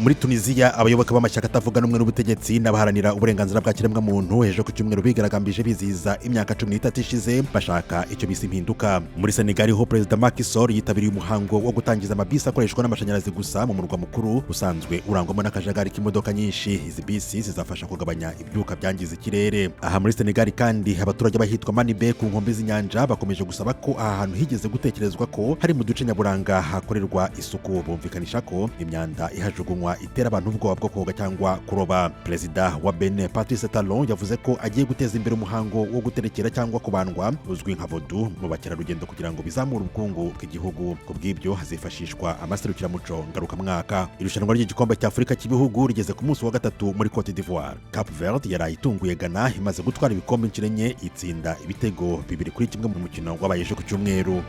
Muri Tunisiya, abayoboke b'amashyaka atavuga rumwe n'ubutegetsi n'abaharanira uburenganzira bwa kiremwamuntu ejo ku cyumweru bigaragambije bizihiza imyaka 13 ishize bashaka icyo bise impinduka. Muri Senegal ho, Perezida Macky Sall yitabiriye umuhango wo gutangiza amabisi akoreshwa n'amashanyarazi gusa mu murwa mukuru usanzwe urangwamo n'akajagari k'imodoka nyinshi. Izi bisi zizafasha kugabanya ibyuka byangiza ikirere. Aha muri Senegal kandi, abaturage bahitwa Manibe ku nkombe z'inyanja bakomeje gusaba ko aha hantu higeze gutekerezwa ko hari mu duce nyaburanga hakorerwa isuku. Bumvikanisha ko imyanda ihajugunywa itera abantu ubwoba bwo koga cyangwa kuroba. Perezida wa Benin, Patrice Talon, yavuze ko agiye guteza imbere umuhango wo guterekera cyangwa kubandwa uzwi nka vaudou mu bakerarugendo kugira ngo bizamure ubukungu bw'igihugu. Ku bw'ibyo hazifashishwa amaserukiramuco ngarukamwaka. Irushanwa ry'igikombe cya Afurika cy'ibihugu rigeze ku munsi wa gatatu muri Cote d'Ivoire. Cape Verde yaraye itunguye Ghana imaze gutwara ibikombe inshuro enye, itsinda ibitego 2-1 mu mukino wabaye ejo ku cyumweru.